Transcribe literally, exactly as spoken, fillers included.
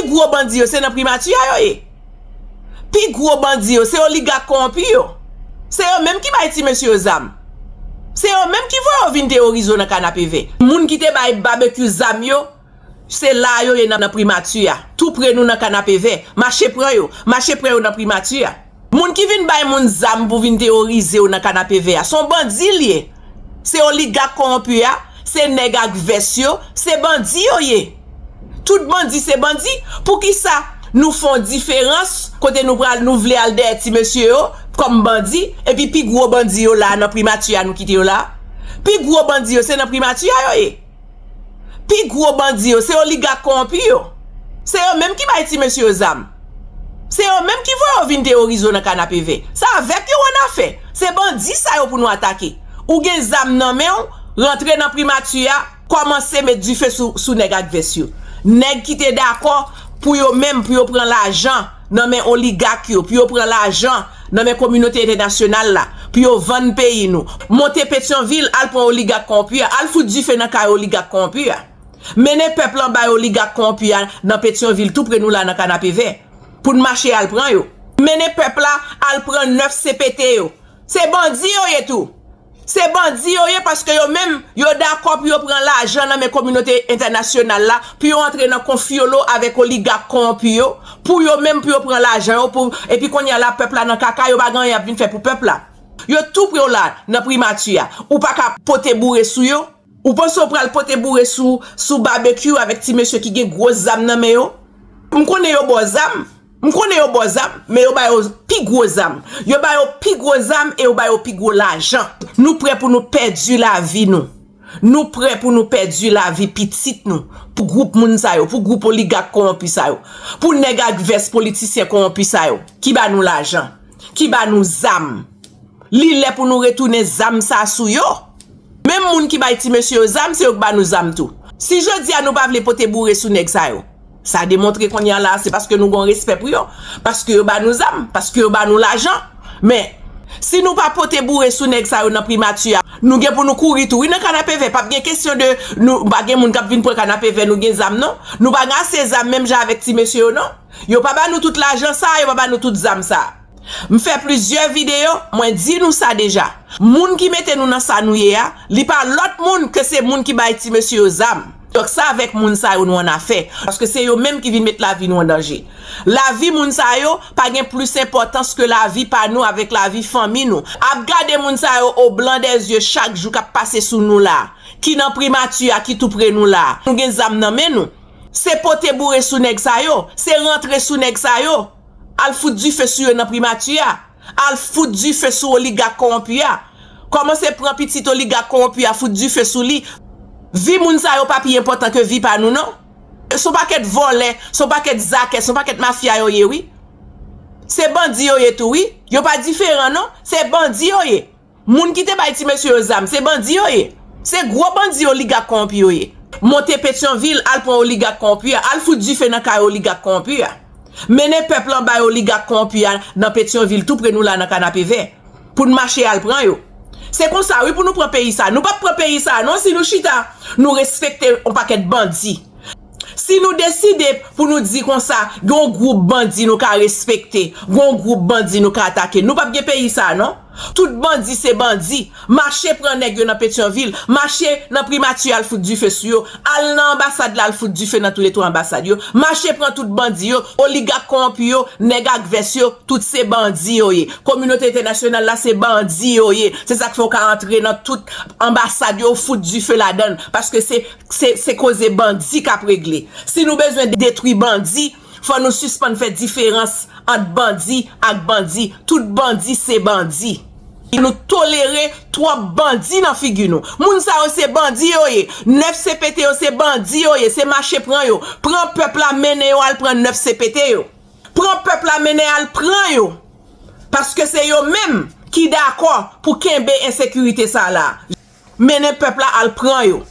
Pi gwo bandi yo, se nan primati a yo ye. Pi gwo bandi yo, se oligak kowonpi yo. Se yo menm ki bay ti mesye yo zam. Se yo menm ki voye yo vin teworize w nan Kanapevè. Moun ki te bay Babekyou zam yo, se la yo ye nan, nan primati a. Tou pre nou nan Kanapevè. Mache pran yo. Mache pran yo nan primati a. Moun ki vin bay moun zam pou vin teworize w nan Kanapevè a, se yon bandi l ye. Se oligak kowonpi a, se nèg ak vès yo, se bandi yo ye. Tout bandi se bandi. Poukisa nou fè yon diferans kote nou pral, nou vle al dèyè ti mesye yo kòm bandi, epi pi gwo bandi yo la nan primati a nou kite yo la? Pi gwo bandi yo se nan primati a yo ye. Pi gwo bandi yo, se oligak kowonpi yo. Se yo menm ki bay ti mesye yo zam. Se yo menm ki voye yo vin teworize w nan Kanapevè. Se avèk yo w annafè. Se bandi sa yo pou nou atake. Ou gen zam nan men w, rantre nan primati a, kòmanse met dife sou, sou nèg ak vès yo. Nèg ki te dakò pou yo menm, pou yo pran lajan nan men oligak yo, pou yo pran lajan nan men kominote entènasyonal la, pou yo vann peyi nou. Monte Petyonvil, al pran oligak kowonpi a, al fout dife nan kay oligak kowonpi a. Mennen pèp la bay oligak kowonpi a nan Petyonvil, tou pre nou la nan Kanapevè, pou n mache al pran yo. Mennen pèp la al pran nèf C P T yo. Se bandi yo ye tou. Se bandi yo ye, paske yo menm, yo dakò pou yo pran lajan nan men kominote entènasyonal la, pou yo antre nan konfyolo avèk oligak kowonpi yo, pou yo menm, pou yo pran lajan yo, pou, epi kounye a la, pèp la nan kaka, yo pa gen anyen y ap vin fè pou pèp la. Yo tou pre w la, nan primati a. Ou pa ka pote boure sou yo. Ou panse w pral pote boure sou, sou Babekyou avèk ti mesye ki gen gwo zam nan men yo? M konnen yo ba w zam. M konnen yo ba w zam, men yo ba yo pi gwo zam. Yo ba yo pi gwo zam e yo ba yo pi gwo lajan. Nou prè pou nou pèdi lavi nou. Nou prè pou nou pèdi lavi pitit nou. Pou gwoup moun sa yo, pou gwoup oligak kowonpi sa yo. Pou nèg ak vès politisyen kowonpi sa yo. Ki ba nou lajan. Ki ba nou zam. Li lè pou nou retounen zam sa sou yo. Menm moun ki bay ti mesye yo zam, se yo k ba nou zam tou. Si jodi a nou pa vle pote boure sou nèg sa yo, sa demontre kounye a la, se paske nou gon respè pou yo. Paske yo ba nou zam, paske yo ba nou lajan. Men, si nou pa pote boure sou nèg sa yo nan primati a, nou gen pou nou kouri tou. Wi, nan Kanapevè, p ap gen kesyon de nou, pa gen moun k ap vin pran Kanapevè, nou gen zam non. Nou pa gen ase zam menm jan avèk ti mesye yo non. Yo pa ba nou tout lajan sa, yo pa ba nou tout zam sa. M fè plizyè videyo, mwen di nou sa deja. Moun ki mete nou nan sa nou ye a, li pa lòt moun ke se moun ki bay ti mesye yo zam. Donk, se avèk moun sa yo nou annafè. Paske se yo menm ki vin met lavi nou an danje. Lavi moun sa yo pa gen plis enpòtans ke lavi pa nou avèk lavi fanmi nou. Ap gade moun sa yo o blan dè zye chak jou k ap pase sou nou la. Ki nan primati a, ki tou pre nou la. Nou gen zam nan men nou. Se pote boure sou nèg sa yo. Se rantre sou nèg sa yo. Al fout dife sou yo nan primati a. Al fout dife sou oligak kowonpi a. Kòmanse pran pitit oligak kowonpi a, fout dife sou li. Vi moun sa yo pa pi enpòtan ke vi pa nou non. Se yon pakèt vòlè, se yon pakèt zakè, se yon pakèt mafya yo ye wi. Se bandi yo ye tou wi. Yo pa diferan non. Se bandi yo ye. Moun ki te bay ti mesye yo zam, se bandi yo ye. Se gwo bandi oligak kowonpi yo ye. Monte Petyonvil, al pran oligak kowonpi a, al fout dife nan kay oligak kowonpi a. Mennen pèp lan bay oligak kowonpi a nan Petyonvil, tou pre nou la nan Kanapevè. Pou n mache al pran yo. Se konsa wi pou nou pran peyi sa. Nou p ap pran peyi sa non si nou chita, nou respekte yon pakèt bandi. Si nou deside pou nou di konsa, gen yon gwoup bandi nou ka respekte, gen yon gwoup bandi nou ka atake. Nou p ap gen peyi sa non. Tout bandi se bandi. Mache pran nèg yo nan Petyonvil. Mache nan primati al fout dife sou yo. Al nan anbasad la al fout dife nan toulètwa anbasad yo. Mache pran tout bandi yo, oligak kowonpi yo, nèg ak vès yo, tout se bandi yo ye. Kominote entènasyonal la se bandi yo ye. Se sa k fè w ka antre nan tout anbasad yo, fout dife ladan l. Paske se, se, se koze bandi k ap regle. Si nou bezwen detwi bandi, fò nou sispann fè diferans ant bandi ak bandi. Tout bandi se bandi. Nou tolere twòp bandi nan figi nou. Moun sa yo se bandi yo ye. Nèf C P T yo se bandi yo ye. Se mache pran yo. Pran pèp la, mennen yo al pran nèf C P T yo. Pran pèp la, mennen al pran yo. Paske se yo menm ki dakò pou kenbe ensekirite sa la. Mennen pèp la al pran yo.